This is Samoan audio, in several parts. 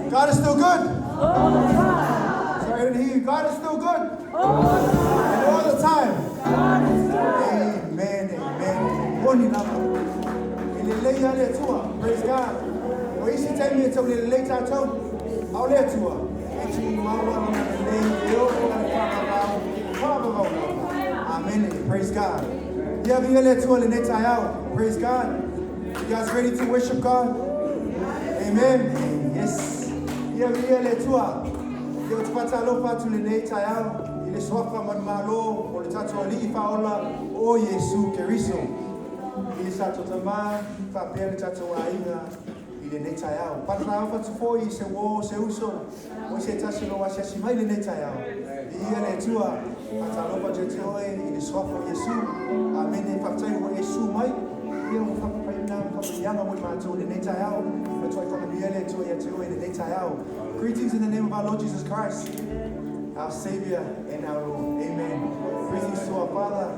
God is still good. All the time. Sorry, I didn't hear you. God is still good. All the time. And all the time. God is good. Amen. Amen. Moni lava. E lelei lava le Atua. Praise God. O isi taimi e tau le lelei tatou, a o le Atua, e tumau lava lona lelei e oo i le faavavau, faavavau lava. Amene. Praise God. Ia viia le Atua i lenei taeao. Praise God. You guys ready to worship God? Amen. Yes. Ia viia le Atua. Ia ou te faatalofa atu lenei taeao i le suafa manumalo o le tatou Alii Faaola o Iesu Keriso. I le tatou tama faapea le tatou aiga i lenei taeao. Faatalofa atu foi i se uo, se uso, o se tasi o lo o asiasi mai lenei taeao. Viia le Atua. Faatalofa atu ia te oe i le suafa o Iesu. Amene. Faafetai ua e susu mai. Ia ua faapapaina ma faamanuiaga mo i matou i lenei taeao. Matuai faamanuia le Atua ia te oe i lenei taeao. Greetings in the name of our Lord Jesus Christ, our Savior and our Lord. Amen. Greetings to our Father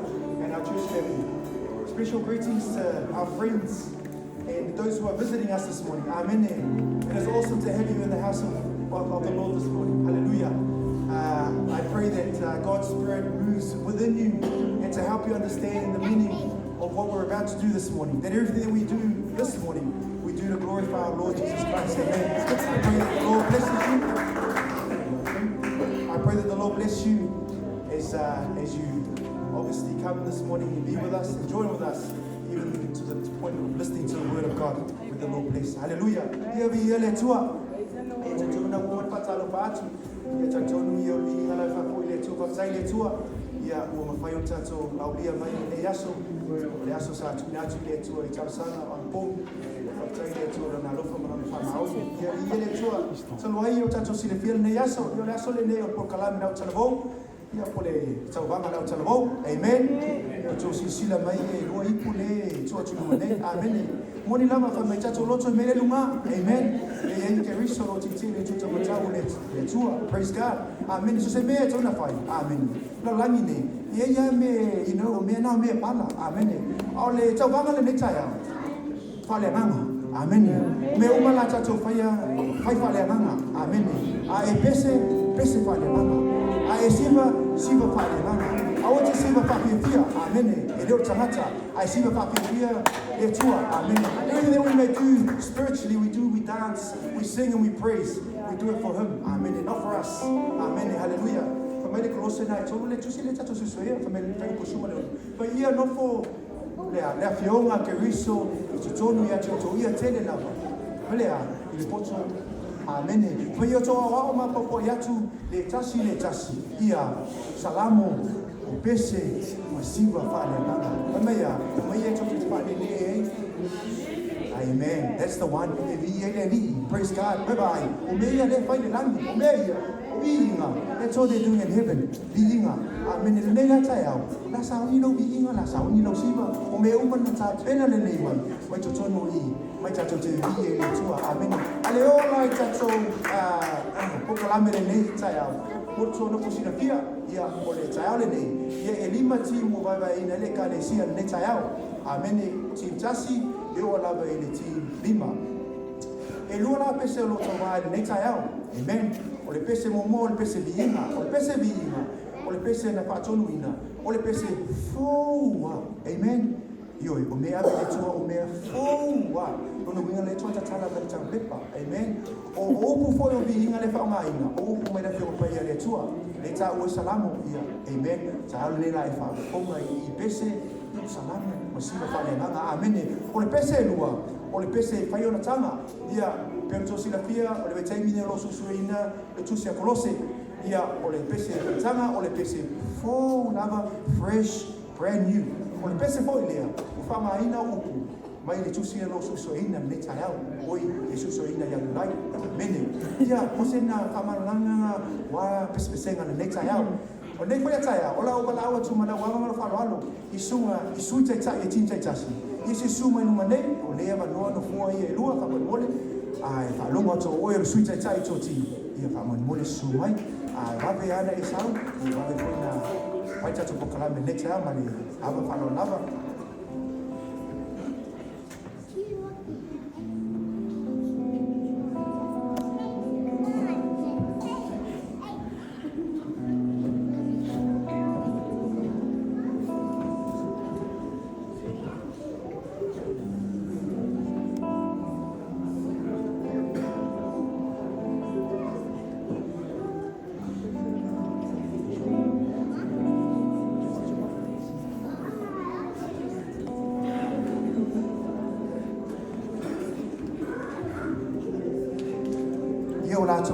and our church family. Special greetings to our friends and those who are visiting us this morning. Amen. It is awesome to have you in the house of, of, of the Lord this morning. Hallelujah. Uh, I pray that uh, God's Spirit moves within you and to help you understand the meaning of what we're about to do this morning. That everything that we do this morning, we do to glorify our Lord Jesus Christ. Amen. I pray that the Lord blesses you. I pray that the Lord bless you as, uh, as you obviously come this morning and be with us and join with us even to the point of listening to the word of God. May the Lord bless. Hallelujah. Ia viia le Atua. E talitonu na ua whatalofa atu. Ia talitonu ia o le viiga lau whafoi le Atua. Whafetai le Atua. Ia ua mafai ona tatou aulia mai lenei aso. O le aso sa tuuina atu i le Atua i talosaga o anapogi. Faafetai i le Atua i Lona alofa ma Lona faamaoni. Ia viia le Atua. Talu ai o tatou silafia lenei aso. Ia o le aso lenei o le polokalame lau talavou. Ia po le tauvaga lau talavou. Amen. Ia outou silasila mai e lua ipu le e tua atu i luma nei. Amene. Moni lava fai mai tatou loto i mea le luga. Amen. E i ai Keriso o lo o tietie i le itu taumatau o le Atua. Praise God. Amene. So se mea e tau na fai. Amene. Lalolagi nei, e i ai lava mea, you know, o mea na o mea pala. Amene. A o le tauvaga lenei taeao, faaleagaga. Amene. Mea uma la tatou faia, fai faaleagaga. Amene. A e pese, pese faaleagaga. A e siva, siva faaleagaga. Aua e te siva faafiafia. Amene. E le o le tagata, a e siva faafiafia le Atua. Amene. Everything that we may do spiritually, we do, we dance, we sing and we praise. We do it for him. Amene. Not for us. Amene. Hallelujah. Fai mai le Kolose na e tolu le tusi le tatou suesuea, fai mai le fai upu suma le ono. Fai ia nofo le a, le afioga a Keriso i totonu ia te outou ia tele lava. Fai le a, i le poto. Amene. Fai ia outou aoao ma paopaoi atu le tasi le tasi ia Salamo, o Pese, ma Siva faaleagaga. Fai mai a, fai mai ia tou te faalele ai. Amen. That's the one. E viia ai le Alii. Praise God. Bye bye. O mea ia lea e fai i le lagi. O mea ia, o viiga. That's all they're doing in heaven. Viiga. Amene. Lenei la taeao, la sauni lou viiga, la sauni lou siva. O mea uma na tapena lelei mai, mai totonu i, mai tatou te viia i le Atua. Amene. A le ola i tatou polokalame lenei taeao, mo le tou nofo silafia, ia, o le taeao lenei, ia e lima team ua vaevaeina ai le Ekalesia lenei taeao. Amene. Team tasi, e oo lava i le team lima. E lua la pese o lo o tauā i lenei taeao. Amen. O le pese muamua o le pese viiga. O le pese viiga, o le pese na faatonuina, o le pese fou a. Amen. Ioe, o mea ave i le Atua o mea fou a. Lona uiga le Atua tatala mai le taulapepa. Amen. O, o upu foi o viiga le faaaogaina, o upu mai le Afioga Paia a le Atua. Le taua i Salamo, ia. Amen. Taeao lenei la e faafofoga i pese, ia o Salamo, ma sila faaleagaga. Amene. O le pese e lua, o le pese e fai ona taga, ia, pei ona outou silafia, o le vaitaimi lenei o lo o suesueina le Tusi a Kolose, ia, o le pese e fai taga, o le pese fou lava, fresh, brand new. O le pese foi lea, ua faaaogaina upu mai le Tusi o lo o suesueina lenei taeao, oi, e suesueina ia Iulai. Amene. Ia, o se na faamalalaga ua pesepesega lenei taeao. O lenei foi taeao, o la ou valaau atu ma lau ava ma lou faaaloalo i susuga i sui taitai e team taitasi. Ia se susu mai luma nei, o lea avanoa nofoa ia e lua faamolemole, a e faalogo atu o oe o le sui taitai i to team, ia faamolemole susu mai, a e vave ana e sau, ia vave foi na fai tatou polokalame lenei taeao ma le ava faaaloalo lava.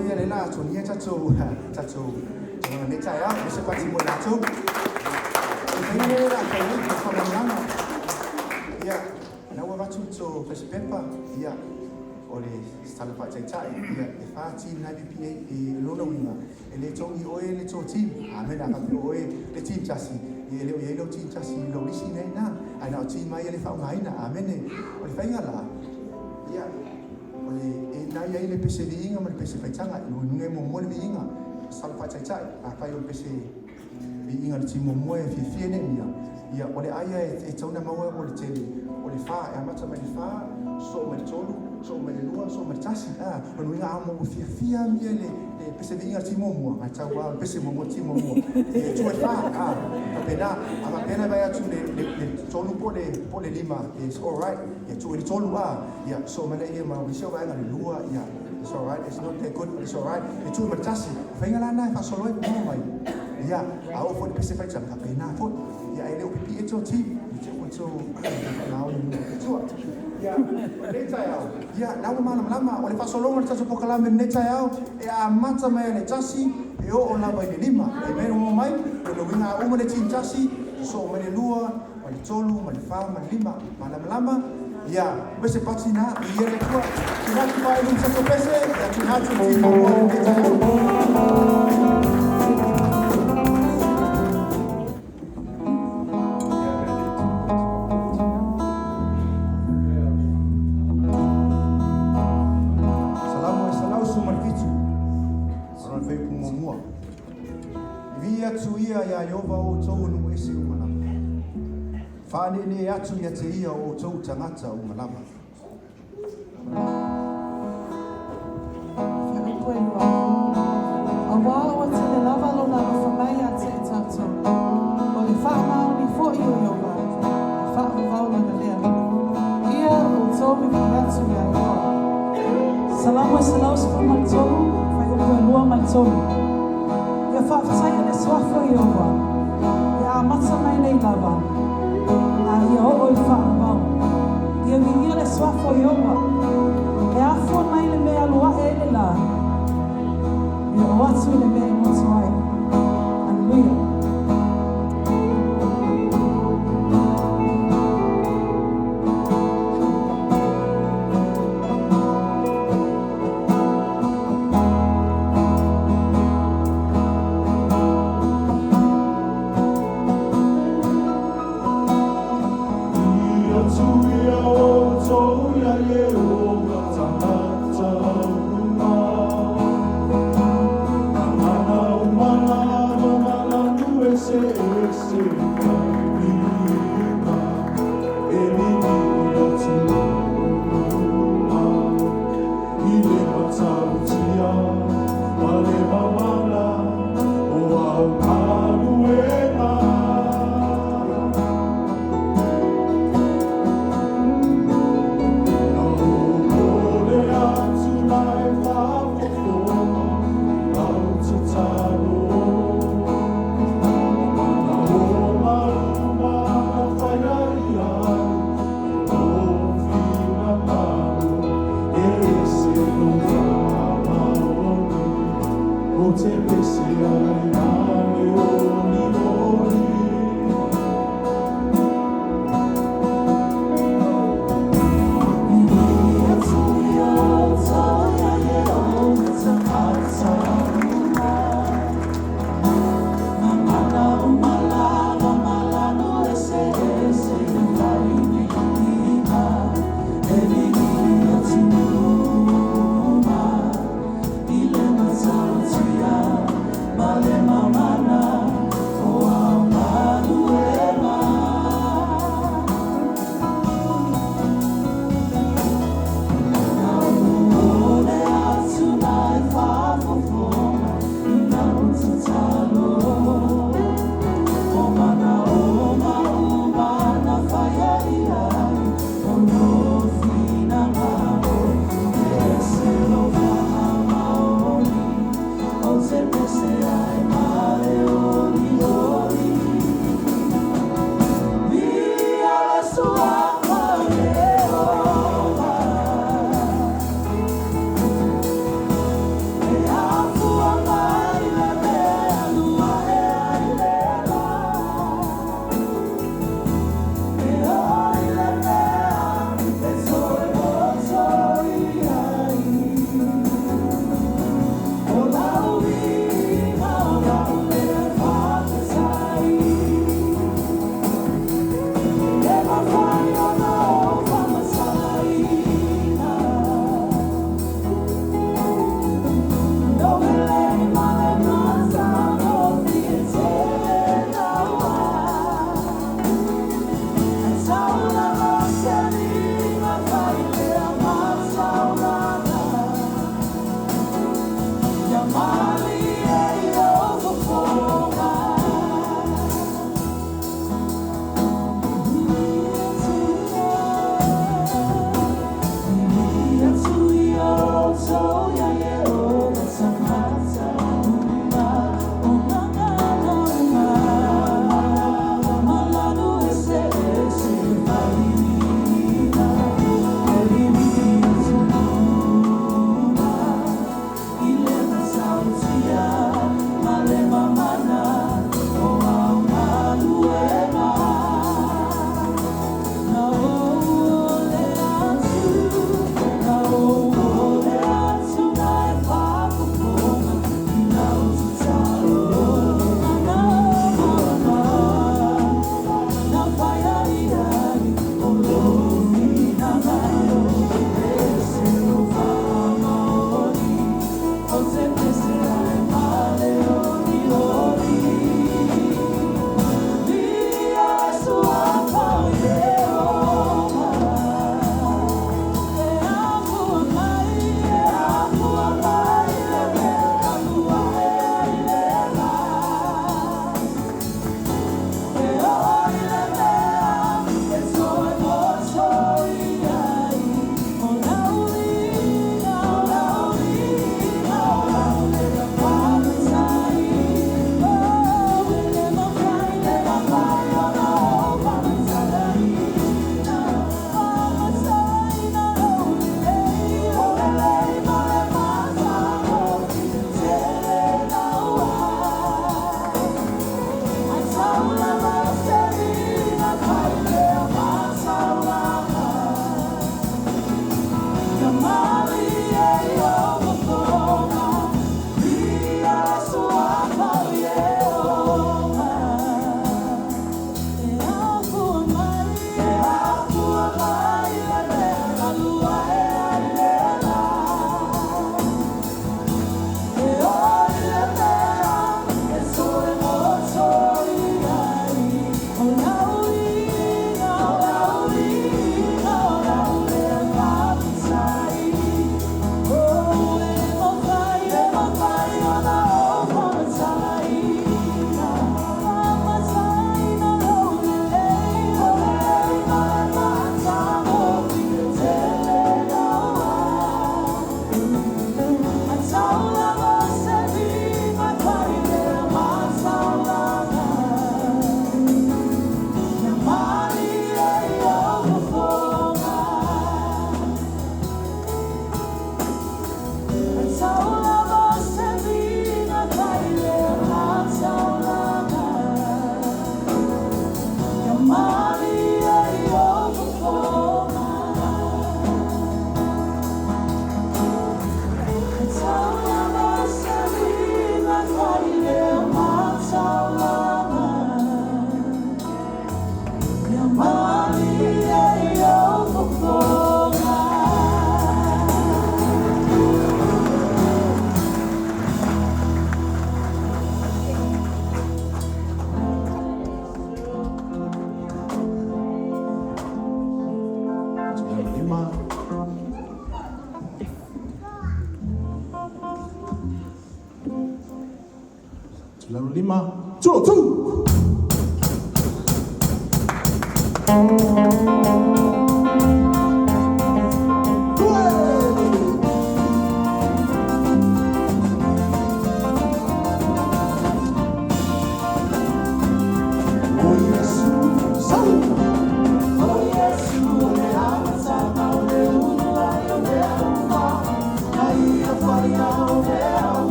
Tatou ia lea la atonia tatou tatou tulaga nei taeao, le se pati mo latou. E faiga lea la fai ai le faamanuiaga. Ia, na ua avatu le tou pepa, ia, o le tala faataitai, ia, e 4 team na IPPA i lona uiga, e le togi oe le tou team. Amen, a faapea oe le team tasi, ia e le o i ai lau team tasi i lou lisi nei na, ae na o team ai e le faaaogaina. Amene. O le faiga la, ia, o le, e na i ai le pese viiga ma le pese faitaga, i luga e muamua le viiga, sala faataitai, afai o le pese viiga le team muamua e fiafia nei mia, ia, o le aia e tauna maua o le tele, o le 4, e amata mai le 4, so mai le 3, so mai le 2, so mai le 1. Ah, o nuiga a mo fiafia mia le pese viiga le team muamua, ngai tau le pese muamua team muamua. E tu e 4, ah, papena, a papena vai atu le 3 po le 5, it's all right. Ia tu e le 3 ah, ia so mai le ia ma wisi o vaega le 2, ia it's all right, it's not that good, but it's all right. E tu e mai le 1, whainga la nai whaasolo e mo mai. Ia, a o fo le pese whaitanga, papena fo. Ia, e leo pipi e tō team, i te o tō whanau i te tua. Ia, o le taeao. Ia, na ua malamalama, o le faasolonga le tatou pokalame lenei taeao, e amata mai ai le 1, e oo lava i le 5. Amen, ua mai, o le uiga a uma le team 1, sosoo mai le 2, ma le 3, ma le 4, ma le 5. Malamalama, ia, pese pati na, ia le tua. Tuna atu pa e lum tatou pese, ia tuna atu le team muamua lenei taeao. Salamo e 117, o lona fuaiupu muamua. Vivi atu ia iā Ieova o outou nuu ese uma lava. Faaneenee atu ia te ia o outou tagata uma lava. Fuaiupu e 2. Auā ua tele lava lona alofa mai ia te i tatou. O le faamaoni foi o Ieova, e faavavau lana lea. Ia outou vivii atu iā Ieova. Salamo e 113, fuaiupu e 2 ma le 3. Ia faafetaia le suafa o Ieova, e amata mai nei lava, a ia oo i le faavavau. Ia viia le suafa o Ieova, e afua mai le mea e alu ae ai le lā, ia oo atu i le mea e motu ai. Aleluia. Ia tu ia o tō ia e o ngā tangata uma. Mana umana ma malanu ese ese ka e mini atu i le matautia ma le mamana o au galuega. Na o le atu lai whaafofoga lau tatalo. Mana o mauma na whaia i ai o whina e ese lo whaamaoni o te pese ai nā le oni oni. Ia tu ia outou ia Ieova tagata uma. Mamana uma lava malanu ese ese le vainiina. E vivii atu uma i le matautia ma le mamana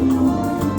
You.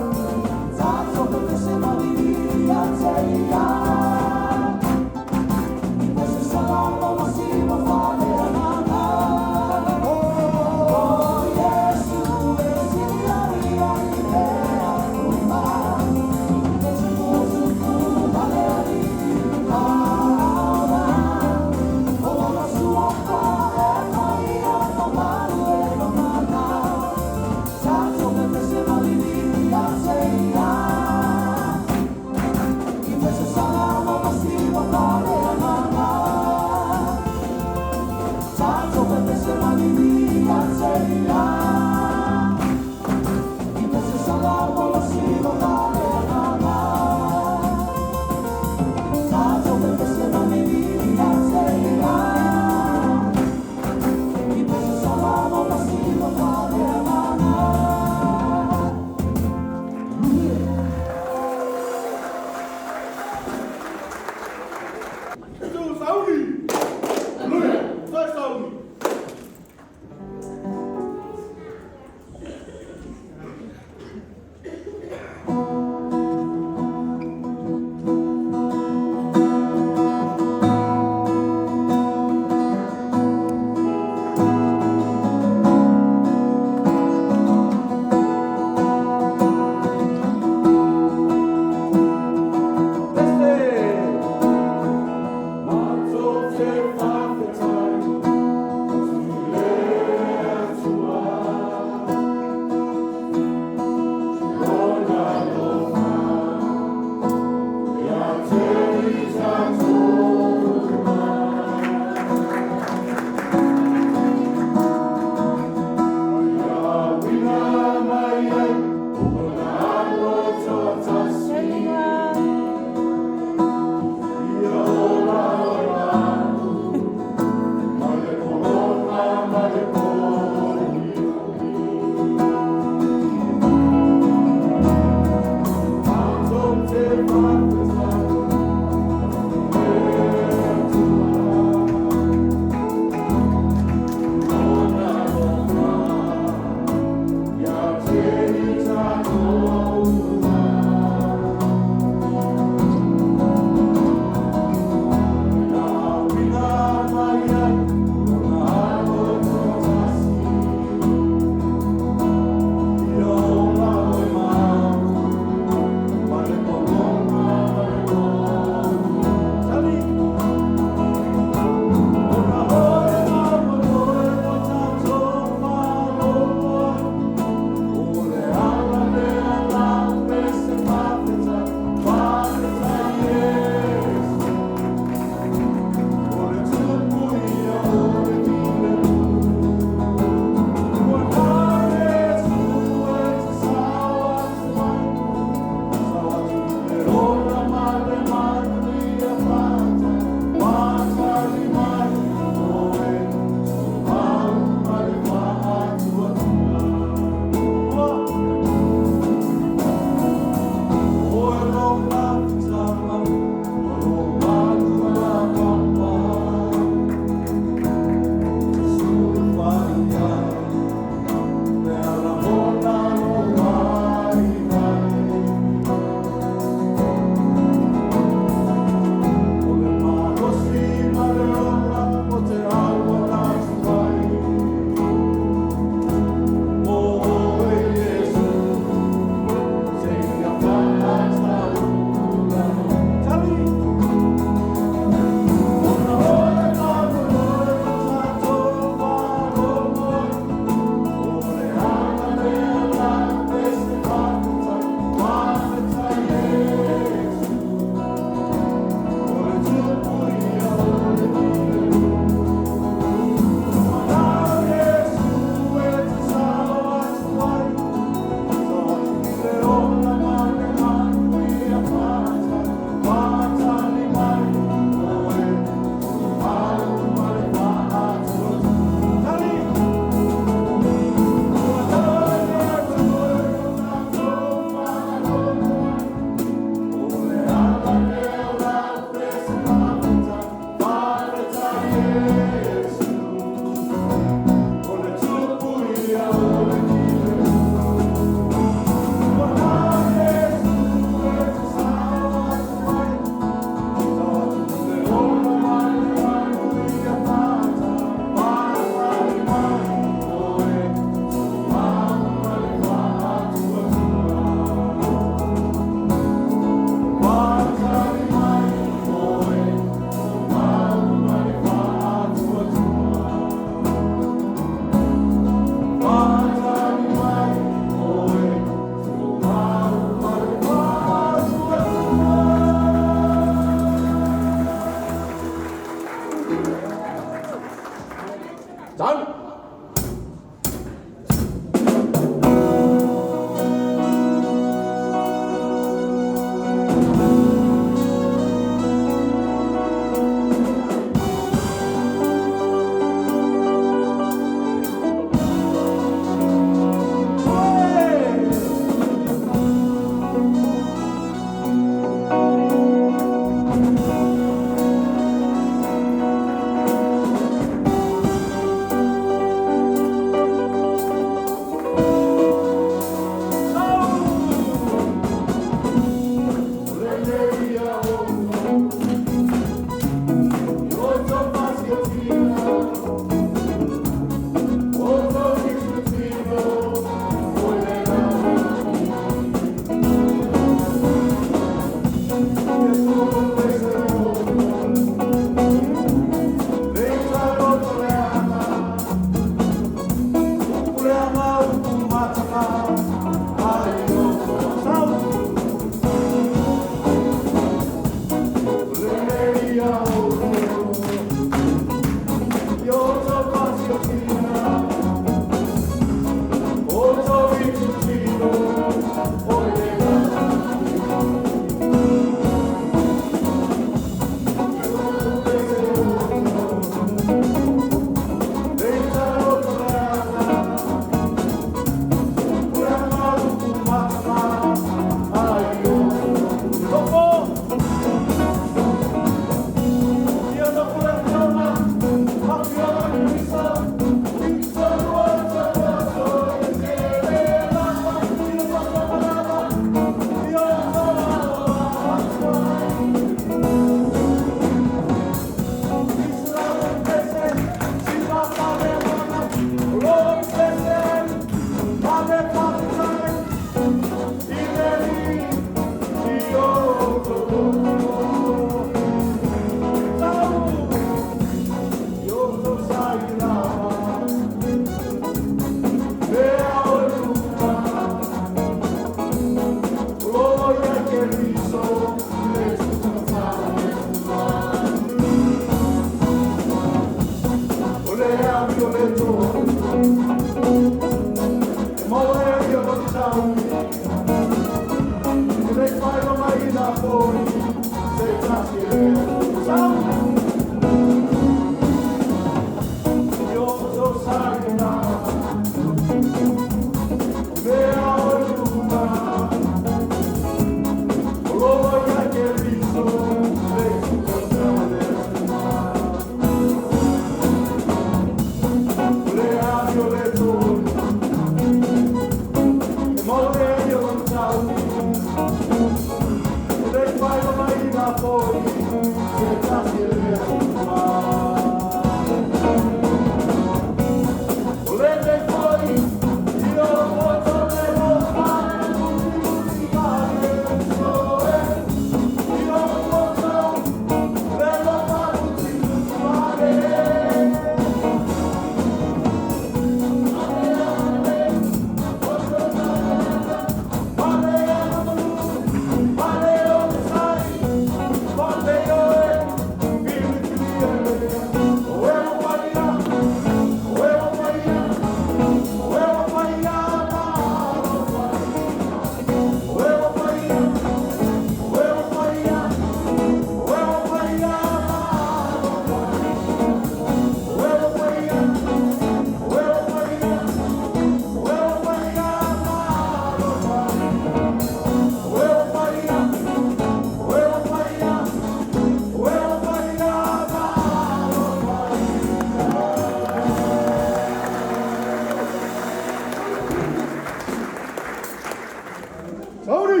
Sauni!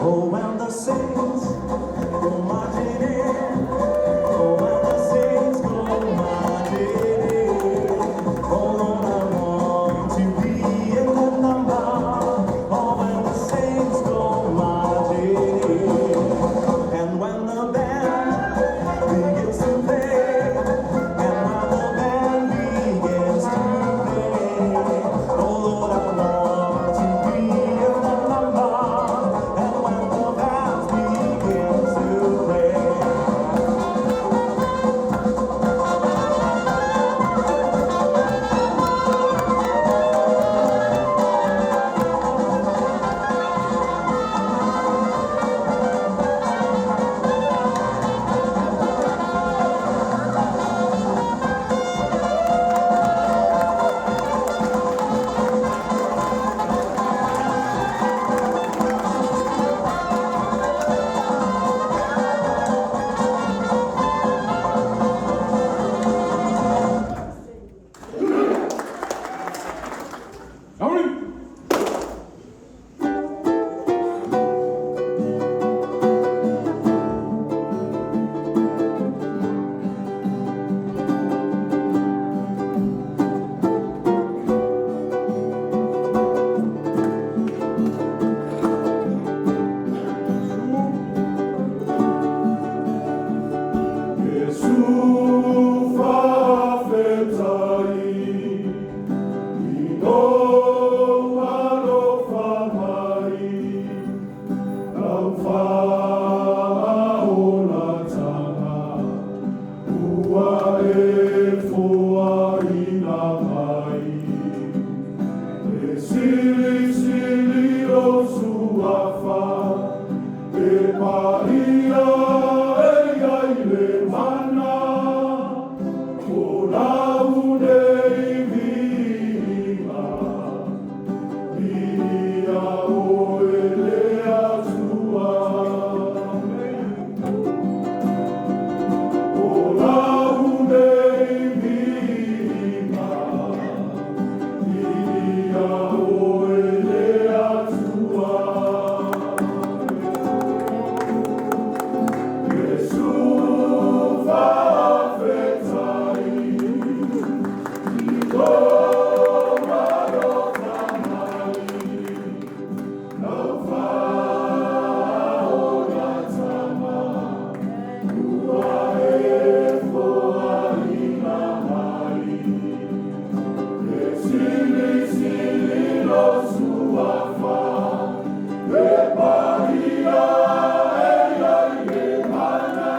Oh, when the saints go marching in. Oh, when the saints go marching in. Oh, Lord, I want to be in the number. Oh, when the saints go marching in. And when the band begins to play, and when the band begins to play, oh, Lord, I want to be in the number. And when the band begins to play. Sauni! Sili sili o suafa e paia e ia i le mana o lau nei viiga viia oe le Atua. O lau nei viiga viia oe le Atua. Iesu fa'afetai i lou alofa mai, lau faaogatama, ua e foaina mai. E silisili lou suafa, e paia e ia i le mana.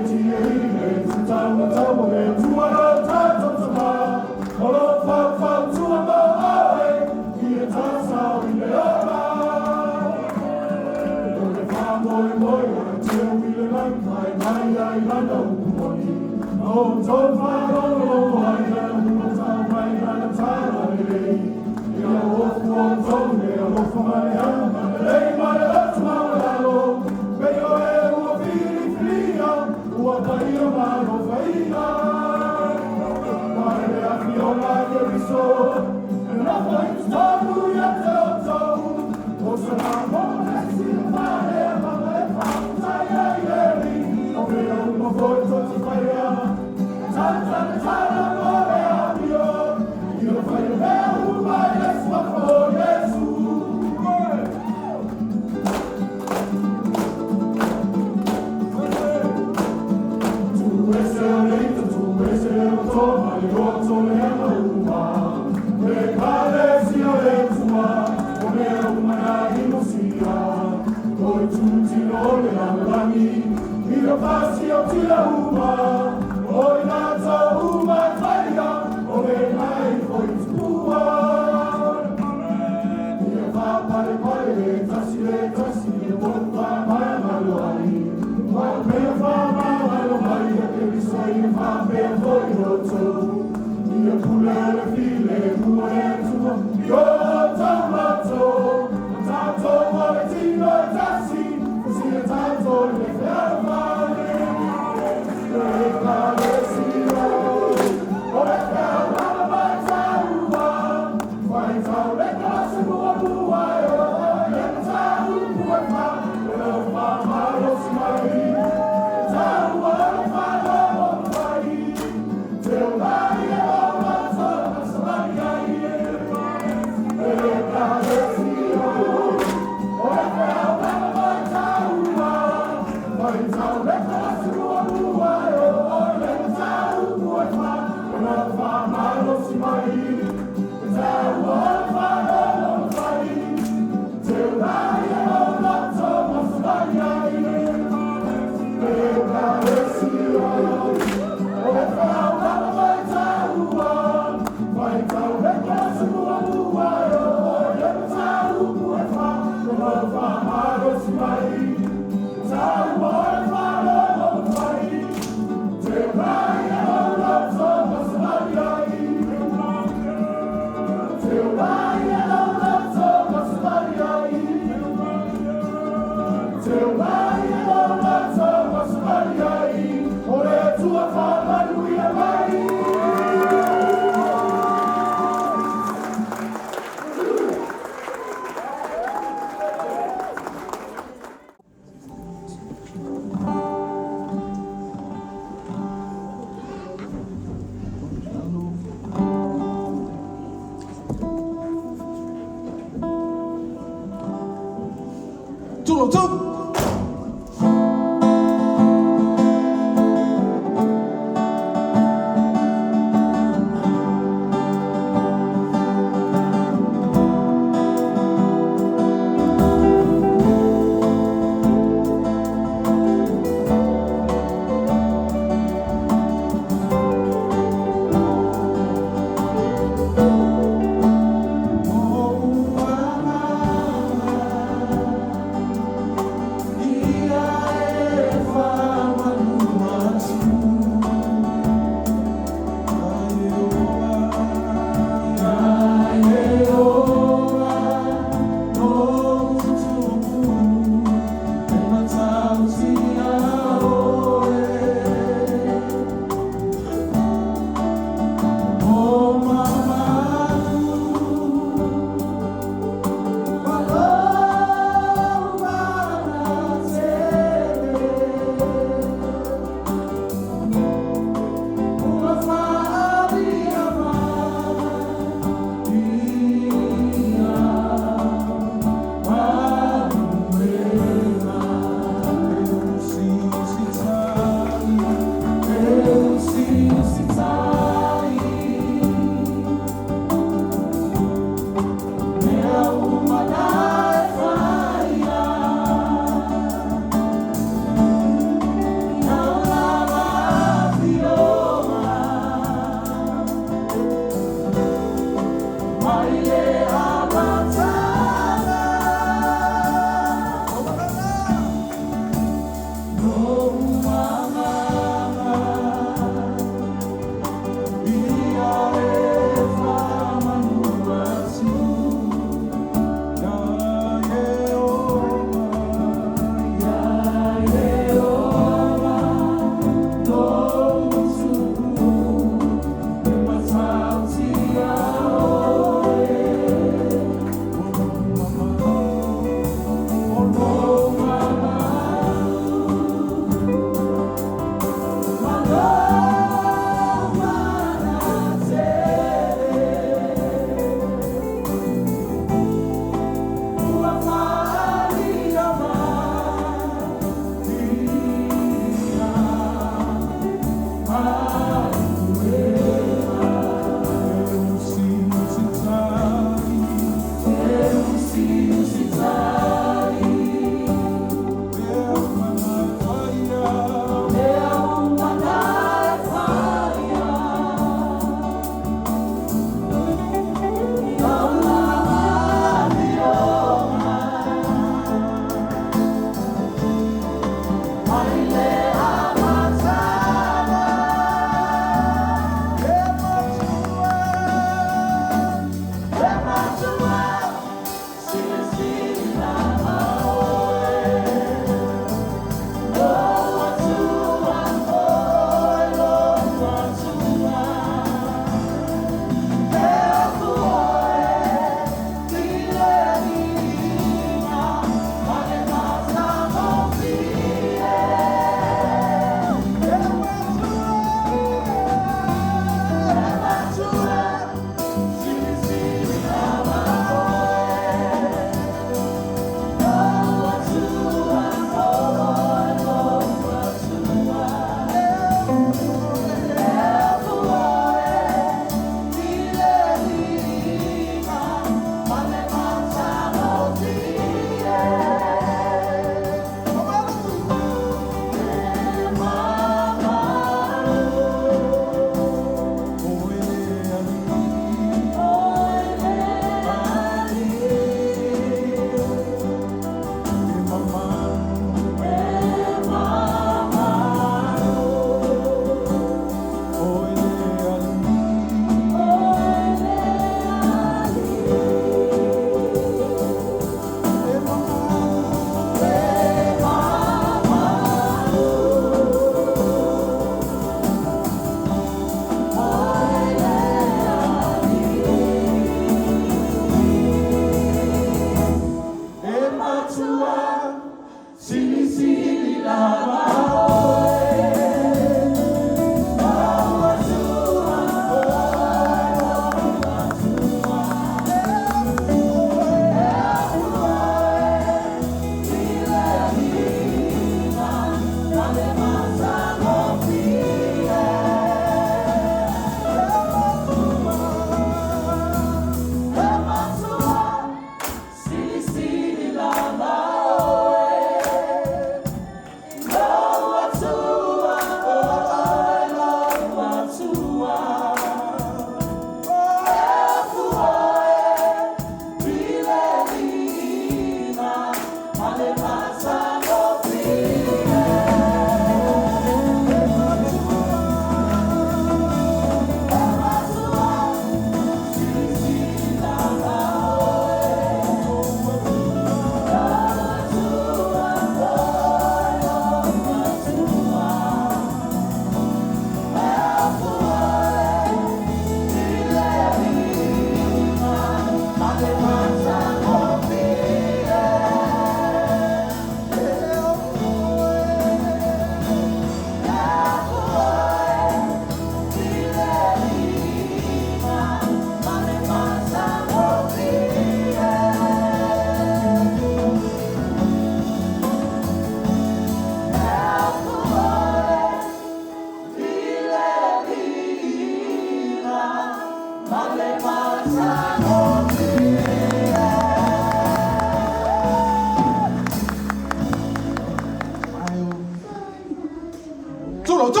祝老祝。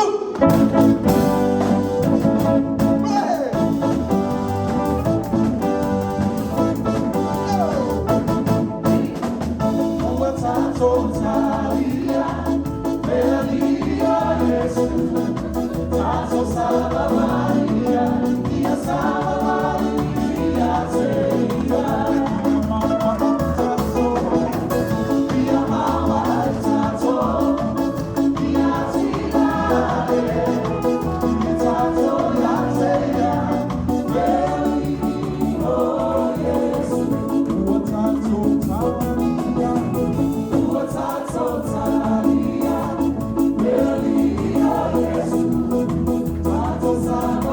Ua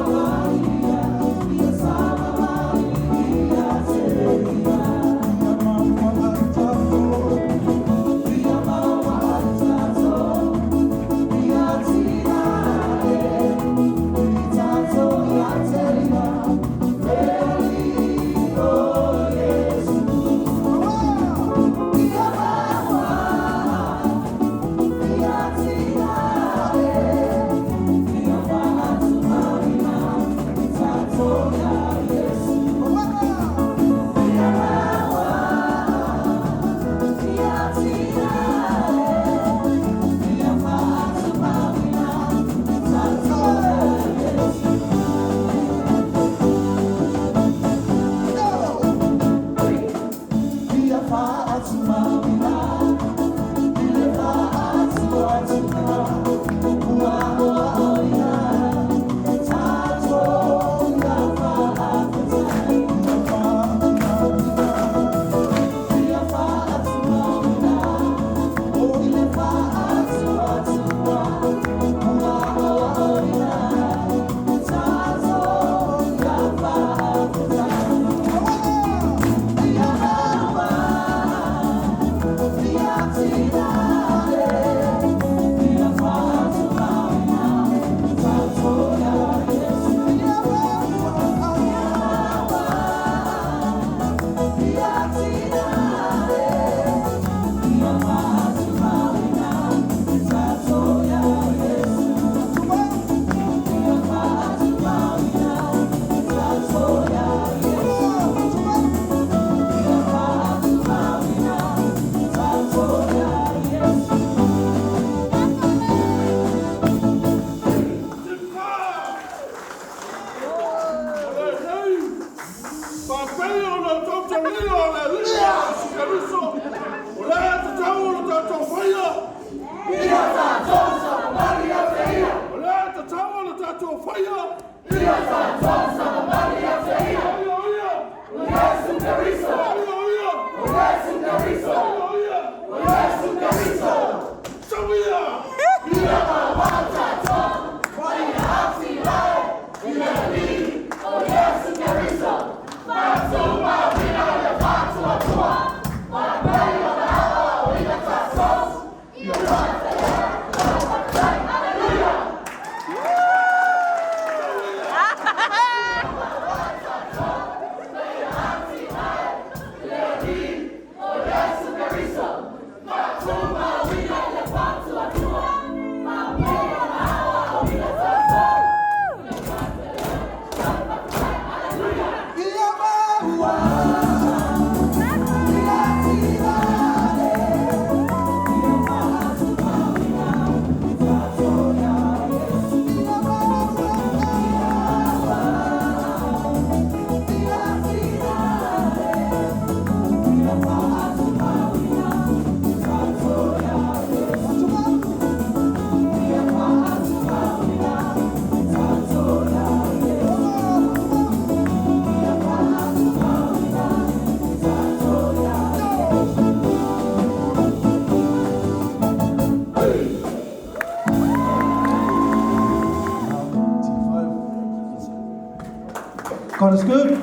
God is good.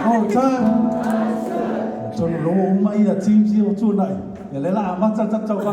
All the time. Tonu lo uma ia teams ia o tuanai. Ia lela a mata tatau wha.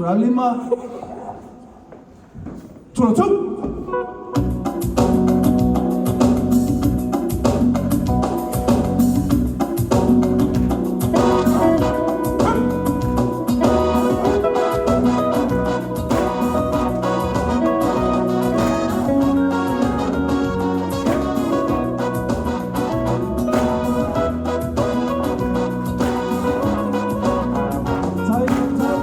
Tula lima. Tula tu. Tai, tai.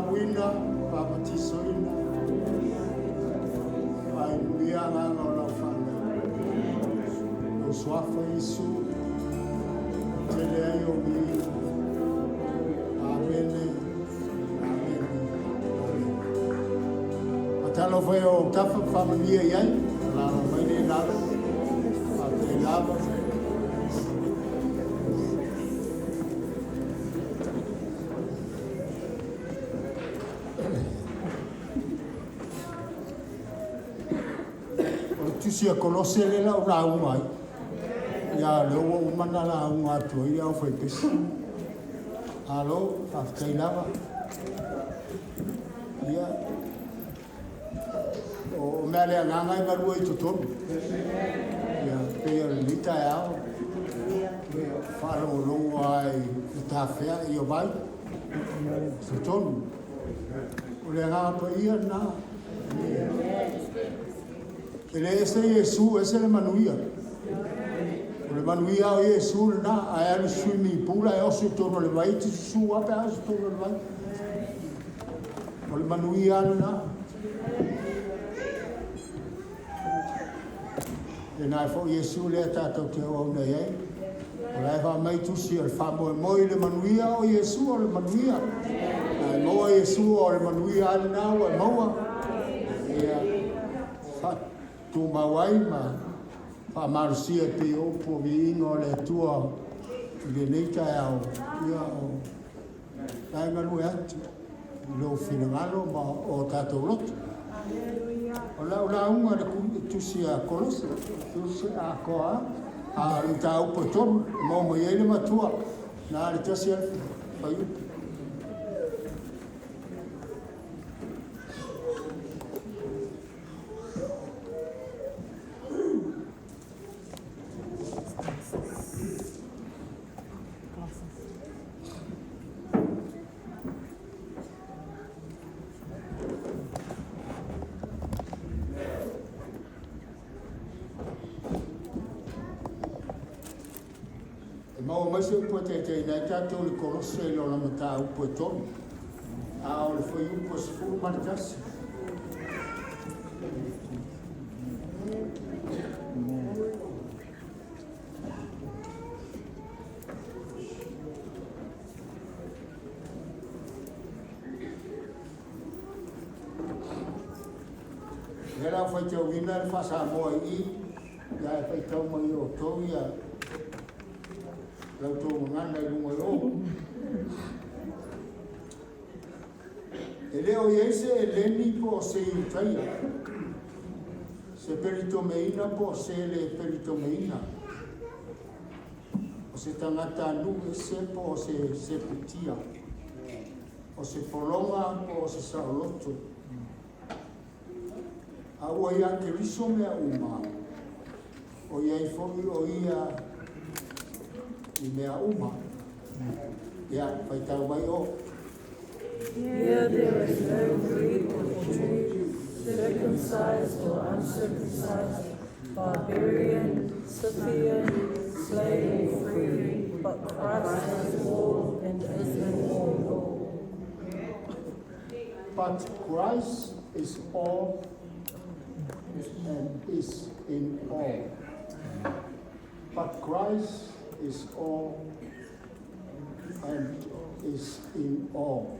Lauina, papatisoina, faainuia agaga o lau fanau. Lou suafa Iesu, tele ai ou viiga. Amene, amene, amene. Faatalofa i ou tafa ma faamanuia i ai, alaala mai le lalo, faafetai lava. O le tusi a Kolose lea la o lauga ai. Ia, lea ua uma ona lauga atu ai le aufaipesi. Malo, faafetai lava. Ia, o mea le agaga e galue i totonu. Ia, pei o lenei taeao, ia, faalogologo lava i le tafea i o vai i totonu. O le agaga paia lena. E le ese Iesu, ese le manuia. O le manuia o Iesu lena, ae alu swimming pool ae oso i totonu o le vai, te susu lava pe a oso i totonu o le vai. O le manuia lena. Lena e foi Iesu lea tatou te auauna i ai. O la e faamai tusi o le faamoemoe i le manuia o Iesu o le manuia. Ae maua Iesu o le manuia lava lena ua e maua. Ia, faatumau ai ma faamalosia e pei o upu o viiga o le Atua i lenei taeao. Ia, o la e galue atu i lou finagalo ma o tatou loto. O lau lauga le tusi a Kolose, tusi atoa a o le mataupu e tolu, e maua mai ai le matua, na le tasi a le fuaiupu. E maua mai se upu e taitaiina ai tatou i le Kolose i lona mataupu e tolu, a o le fuaiupu e 11. Lea la ua faitauina le faa-Samoa i i, ia e faitau mai e outou ia la outou gagana i luga i o. E le o i ai se Eleni po o se Iutaia, se Pelitomeina po o se le Pelitomeina, o se tagata nuu ese po o se Sekutia, o se pologa po o se saoloto. A ua iā Keriso mea uma, o i ai foi o ia i mea uma. Ia, faitau mai o. Here there is no Greek or Jew, circumcised or uncircumcised, barbarian, Scythian, slave or free, but Christ is all and is in all. But Christ is all and is in all. But Christ is all and is in all.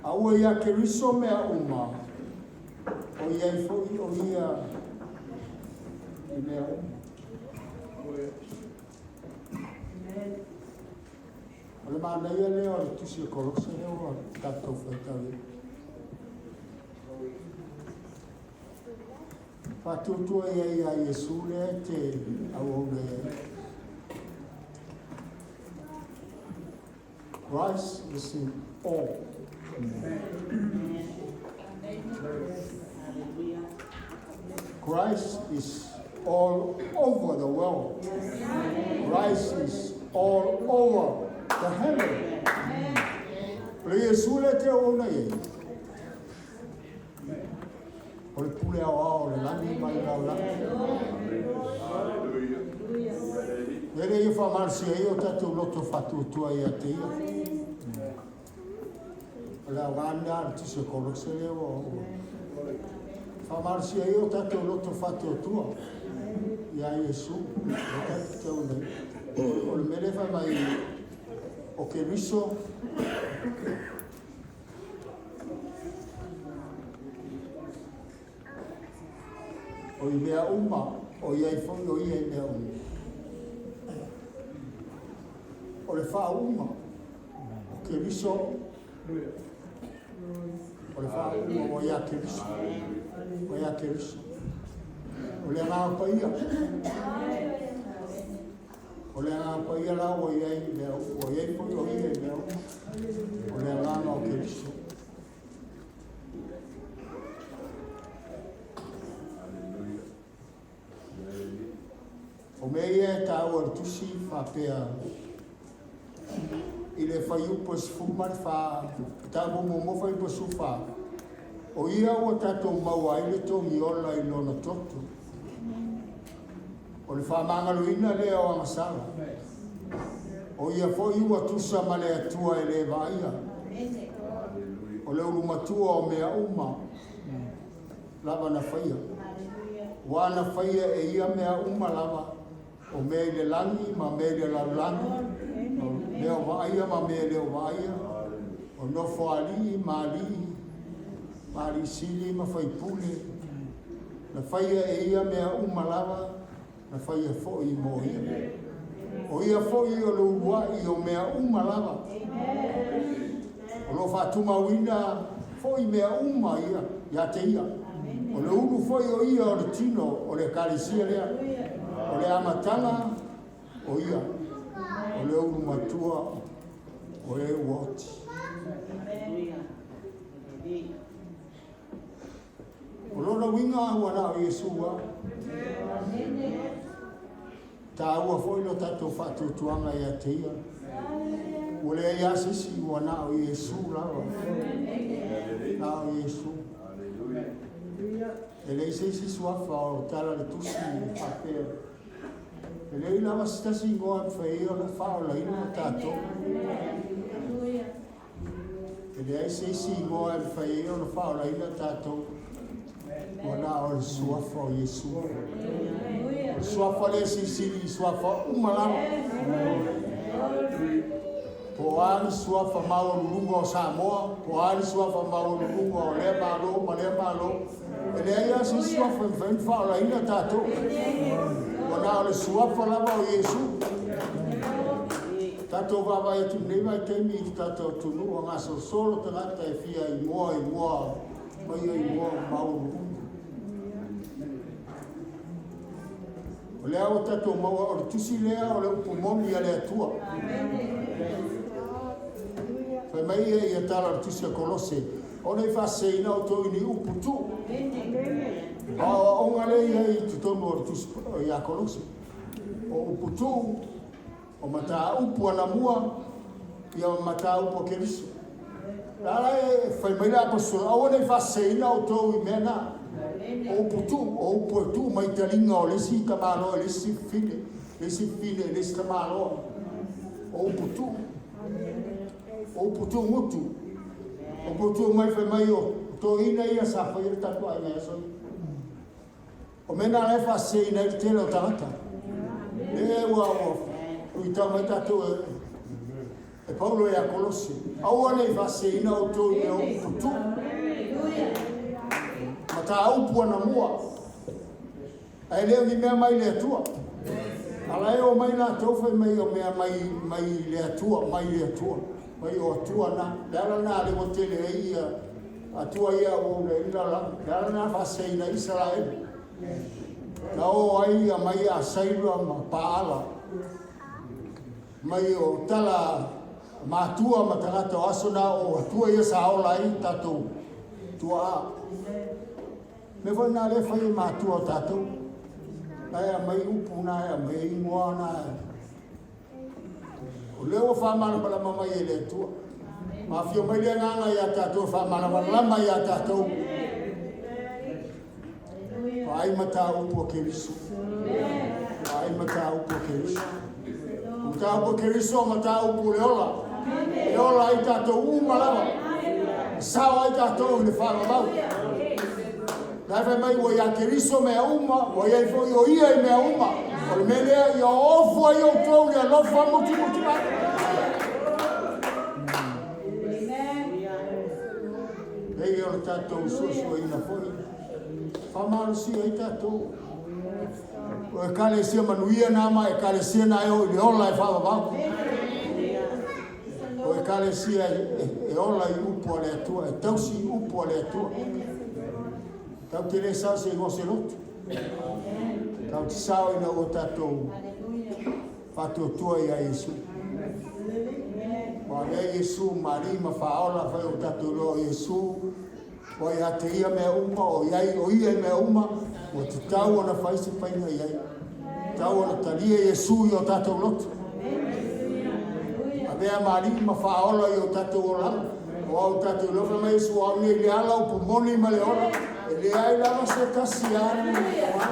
A ua iā Keriso mea uma, o i ai foi o ia i mea uma. O le manaia lea o le tusi a Kolose lea ua tatou faitau ai. Faatuatua i ai iā Iesu lea e te auauna i ai. Christ is in all. Christ is all over the world. Christ is all over the heaven. O le Iesu lea e te auauna i ai. O le pule aoao o le lagi ma le lalolagi. Mea lea ia faamalosia ai o tatou loto faatuatua ia te ia. O le aoga lena o le Tusi a Kolose lea ua faamalosia ai o tatou loto faatuatua ia Iesu. O tatou tau nei. O le mea lea fai mai o Keriso O i mea uma, o i ai foi o ia i mea uma. O le faauuga o Keriso, o le faauuga ua ia Keriso, ua ia Keriso. O le Agaga Paia, o le Agaga Paia la ua i ai mea, ua i ai foi o ia i mea uma. O le Agaga o Keriso. O mea ia e taua i le tusi faapea i le fuaiupu e 14, mataupu muamua fuaiupu e 14, o ia ua tatou maua ai le togiola i lona toto. O le faamagaloina lea o agasala. O ia foi ua tusa ma le Atua e le vaaia. O le ulumatua o mea uma lava na faia. Ua na faia e ia mea uma lava, o mea i le lagi ma mea i le lalolagi, o mea o vaaia ma mea e le o vaaia, o nofo a alii ma alii, ma alii sili ma faipule, na faia e ia mea uma lava, na faia foi mo ia. O ia foi o le uluai o mea uma lava. O lo o faatumauina foi mea uma ia ia te ia. O le ulu foi o ia o le tino o le Ekalesia lea. O le amataga o ia, o le ulu matua o e ua oti. O lona uiga ua na o Iesu lava. Taua foi lo tatou faatuatuaga ia te ia. Ua leai lava se isi, ua na o Iesu lava. Na o Iesu. E leai se isi suafa o tala le tusi e faapea. E leai lava se tasi igoa e mafai ai ona faaolaina tatou. E leai se isi igoa e mafai ai ona faaolaina tatou, ua na o le suafa o Iesu. O le suafa lea e silisili i suafa uma lava. Po o a ni suafa maualuluga o Samoa, po o a ni suafa maualuluga o lea Malo ma lea Malo, e leai lava se isi suafa e mafai ona faaolaina tatou. Ua na o le suafa lava o Iesu. Tatou vaavaai atu i lenei vaitaimi i le tatou atunuu a gasolosolo tagata e fia igoa igoa mai o igoa maualuluga. O lea ua tatou maua o le tusi lea o le upu moni a le Atua. Fai mai ia ia tala o le tusi a Kolose, ona i faaseseina outou i ni upu tuu. O aoaoga lea i ai i totonu o le tusi ia Kolose. O upu tuu, O mataupu anamua, ia ma mataupu a Keriso. La la e fai mai le apostola, aua ne i faaseseina outou i mea na. O upu tuu, o upu e tuu mai taliga o le isi tamaloa i le isi fine, le isi fine i le isi tamaloa. O upu tuu, o upu tuu gutu. O upu tuu mai fai mai o toeaiina ia sa faia le tatou aiga i aso ia. O mea na la e faaseseina ai le tele o tagata. Lea ua luitau mai tatou e, e Paulo ia Kolose. Aua ne i faaseseina outou i mea o upu tuu. Mataupu anamua. Ae le o ni mea mai le Atua. A la e omai latou fai mai o mea mai, mai le Atua, mai le Atua. Mai o Atua na. Le ala na le ua tele ai ia Atua ia ua ula i le lalolagi. Le ala lena na faaseseina ai Isaraelu. Na o ai aumai Asaira ma Paala mai o tala matua ma tagata o aso na o Atua ia sa ola ai tatou tuaa. Mea foi na lea fai e matua o tatou. Na e aumai upu na e aumai ingoa na e O lea ua faamalamalama mai e le Atua. Ma afio mai le Agaga ia tatou e faamalamalama ia tatou. Vaai mataupu a Keriso. Vaai mataupu a Keriso. Mataupu a Keriso, mataupu o le ola. E ola ai tatou uma lava. E sao ai tatou i le faavavau. La e fai mai ua iā Keriso mea uma, ua i ai foi o ia i mea uma. O le mea lea, ia ofo ai outou i le alofa mutimuti mai. Pei o le tatou suasuaina foi, faamalosia ai tatou. O ekalesia manuia na ma ekalesia na e o i le ola e faavavau. O ekalesia e ola i upu a le Atua, e tausi i upu a le Atua. Tau te le sao se igoa o se lotu. Tau te sao ina ua tatou faatuatua ia Iesu. Ua avea Iesu ma Alii ma Faaola, fai o tatou iloa o Iesu, ua ia te ia mea uma, o iai o ia i mea uma, ua tatau ona fai se faiga i ai. Tatau ona talia Iesu i o tatou loto. Avea ma Alii ma Faaola i o tatou olaga. O au tatou iloa, fai mai Iesu, o au nei le ala, upu moni ma le ola, e leai lava se tasi e alu i le Tama,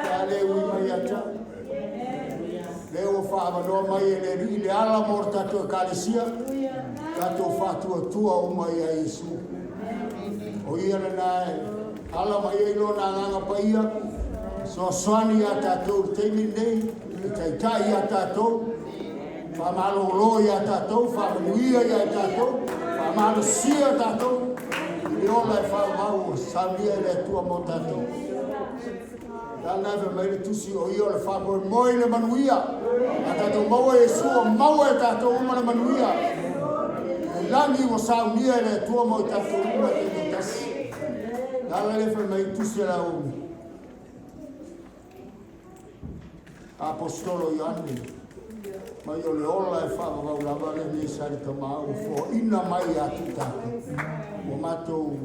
pe a le ui mai ia te au. Lea ua faaavanoa mai e le Alii le ala mo le tatou Ekalesia, tatou faatuatua uma ia Iesu. O ia lena e ala mai ai Lona Agaga Paia, fesoasoani ia tatou i le taimi lenei, e taitai ia tatou, faamalolo ia tatou, faamanuia ia tatou, faamalosia tatou i le ola e faavavau ua saunia e le Atua mo tatou. Lana e fai mai le tusi o ia o le faamoemoe i le manuia. A tatou maua Iesu, ua maua e tatou uma le manuia. Le lagi ua saunia e le Atua mo i tatou uma e taitoatasi. Lana le fai mai tusi a lau Aposetolo Ioane, mai o le ola e faavavau lava lenei sa le Tama ua foaina mai ia te tatou. Ua matou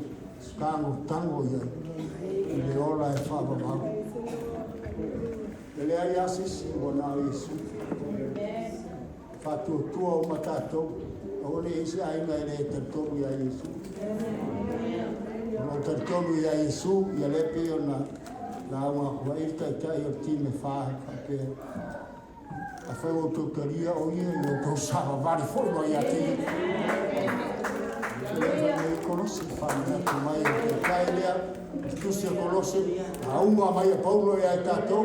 tagotago i ai i le ola e faavavau. E leai lava se isi ua na o Iesu. Faatuatua uma tatou, aua ne i i ai se aiga e le talitonu ia Iesu. O lo o talitonu ia Iesu, ia lea pei ona lauga atu ai le taitai o le team e fa faapea, afai ua outou talia o ia, ia outou savavali foi mai ia te ia. Lea fai mai Kolose, faamanatu mai e le taitai lea, le tusi a Kolose, lauga mai a Paulo ia i tatou,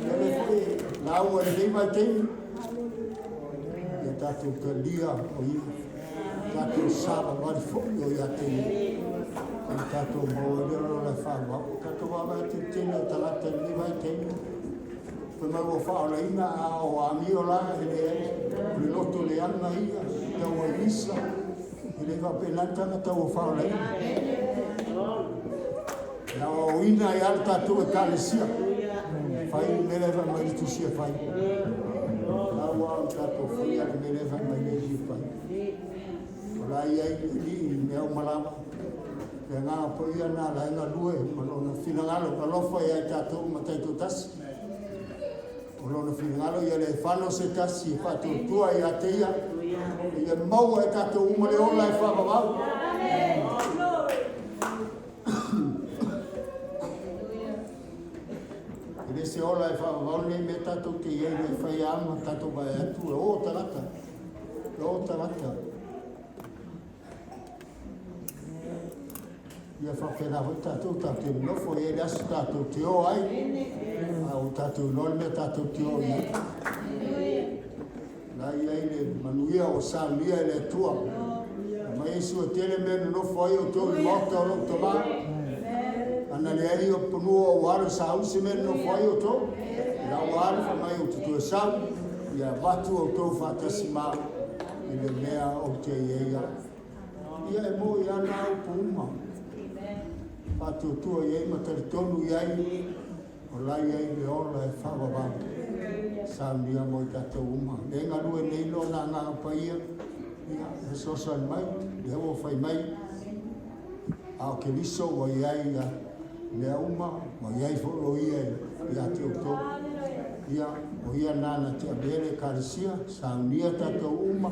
ia lea foi lauga i lenei vaitaimi, Ia tatou talia o ia, tatou savavali foi o ia te ia. Ia tatou maua ai le ola e faavavau. Tatou vaavaai atu i le tele o tagata i lenei vaitaimi, fai mai ua faaolaina a o amio la e leai, o le loto leaga ia, tau ai misa, e le faapena le tagata ua faaolaina. E aoaoina ai lava le tatou Ekalesia. Fai le mea lea e fai mai le tusi e fai. La ua o tatou faia le mea lea e fai mai le e fai. O la i ai le alii i mea uma lava. Le agaga paia na la e galue ma lona finagalo alofa ia i tatou uma taitoatasi. O lona finagalo ia le fano se tasi e faatuatua ia te ia, ia maua e tatou uma le ola e faavavau. E le se ola e faavavau lenei mea tatou te i ai nei, fai lava ma tatou vaai atu, e o tagata, e o tagata. Ia faapena foi tatou, tatou te nonofo, e i ai le aso tatou te o ai, a ua tatou iloa le mea tatou te o i ai. La i ai le manuia ua saunia e le Atua. Mai Iesu e tele mea nonofo ai outou i le maota o lou Tama. Ana leai o ponua o ua alu e sauni se mea nonofo ai outou. La ua alu fai mai ou te toe sau, ia avatu outou faatasi ma au i le mea ou te i ai au. Ia e moe lava na upu uma. Faatuatua i ai ma talitonu i ai, o la i ai le ola e faavavau. Saunia mo i tatou uma. Le galue nei lona Agaga Paia, ia, e fesoasoani mai, lea ua fai mai, a o Keriso ua i ai ia mea uma, ua i ai foi o ia ia te outou. Ia, o ia nana te avea le Ekalesia, saunia tatou uma,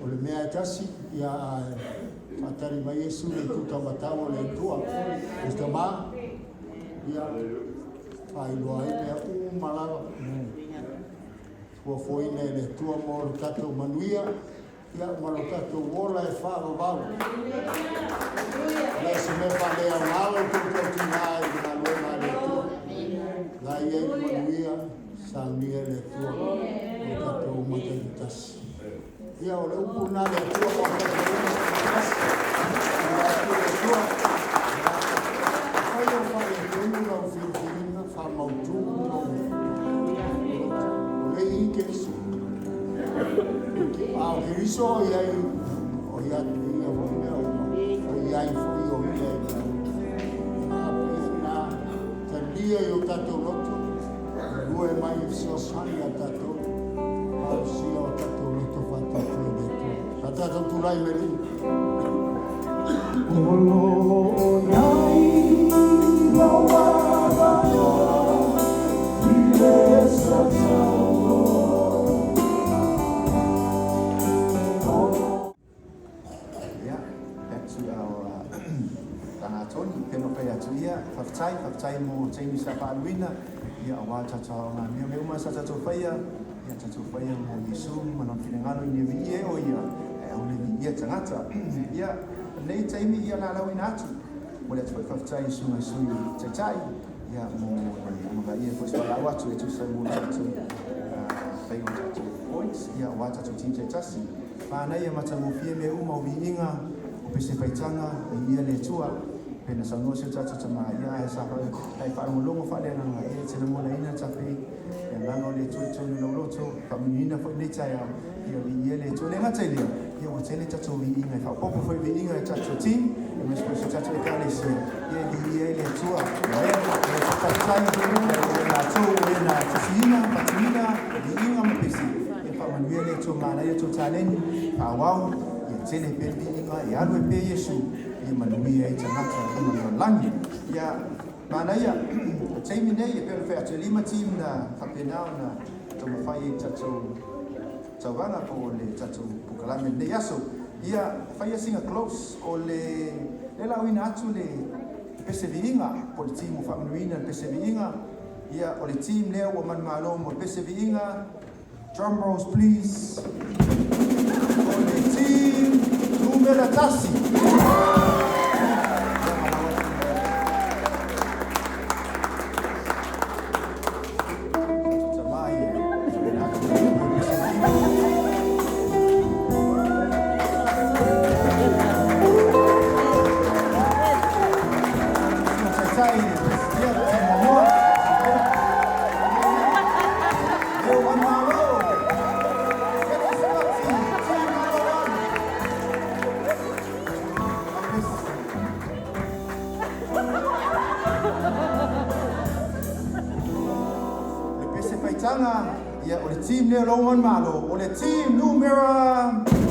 O le mea e tasi, ia ae faatali mai Iesu le itu taumatau o le Atua, le Tama, ia faailoa ai mea uma lava. Fuafuaina e le Atua mo lo tatou manuia, ia ma lo tatou ola e faavavau. E le o se mea faaleaoga lo outou tautuga i le galuega a le Atua. La e i ai le manuia, saunia e le Atua mo tatou uma taitoatasi. Ia, o le upu lena a le Atua mo tatou uma taitoatasi. Faamanuia atu le Atua. Afai o faaletonu lau filifiliga, faamautu lou loto. O lea e i i Keriso. A o Keriso o i ai, o ia ia foi mea uma, o i ai foi o ia i mea uma. A pei na talia i o tatou loto, galue mai e fesoasoani ia tatou, malosia o tatou loto faatuatua i le Atua. Sa tatou tulai mai luga. O lo o i ai lou avanoa i le sosogo. Yeah, back to our Rangatoni, peno pai atu ia, whawhetai, whawhetai mo Jamie sa whaaluina, ia a wā tātou o ngā mea me uma sa tātou whaia, ia tātou whaia mo Yesu, ma non whinengalo i ne vi e o ia, e au le vi ia tangata. Ia, nei taimi ia la lau ina atu, mo le atu foi whawhetai i sunga sui taitai, ia mo le amanga ia foi swa lau atu e tusa mo le tātou whai o tātou points, ia wā tātou team taitasi. Whānei e matangofie me uma o viiga, o pese faitaga, e ia le Atua, pena saunoa si o tatou tama, ia e sa hai faalogologo faaleagaga, ia e te lagonaina tafe, e agaga o le Atua i totonu i lou loto, faamanuiina foi lenei taeao, ia viia le Atua. E le gata i lea, ia ua tele tatou viiga e faaopoopo foi viiga i tatou team, aemaise foi si o tatou Ekalesia, ia e viia ai le Atua. Amen. E faafetai ia i latou o e na tusiina, faatuina, viiga ma pese, ia faamanuia le Atua manaia tou taleni, faaauau, ia tele pea le viiga, e alu ai pea Iesu, ia manuia ai tagata i le lalolagi. Ia manaia, o le taimi nei, e pei ona fai atu e lima team na faapena ona taumafai ai i le tatou tauvaga po o le tatou polokalame i lenei aso. Ia faia sina close o le le lauina atu le pese viiga po o le team ua faamanuiina le pese viiga. Ia o le team lea ua manumalo mo le pese viiga. Drum rolls please. O le team numera 1. Ia malau atu. Tama ia. Faapena atu le pese viiga. Taitai, ia team muamua. Leo manumalo. Keti Scotty, team number 1. God bless. Le pese faitaga, ia o le team lea o lou manumalo, o le team numera 3.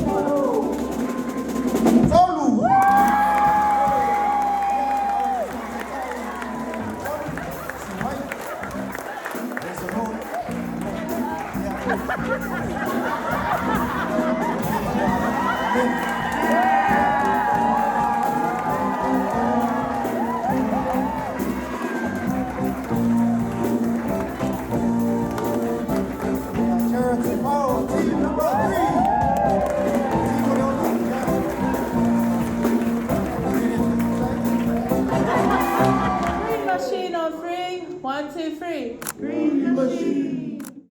Praise the Lord. Ia. Amen.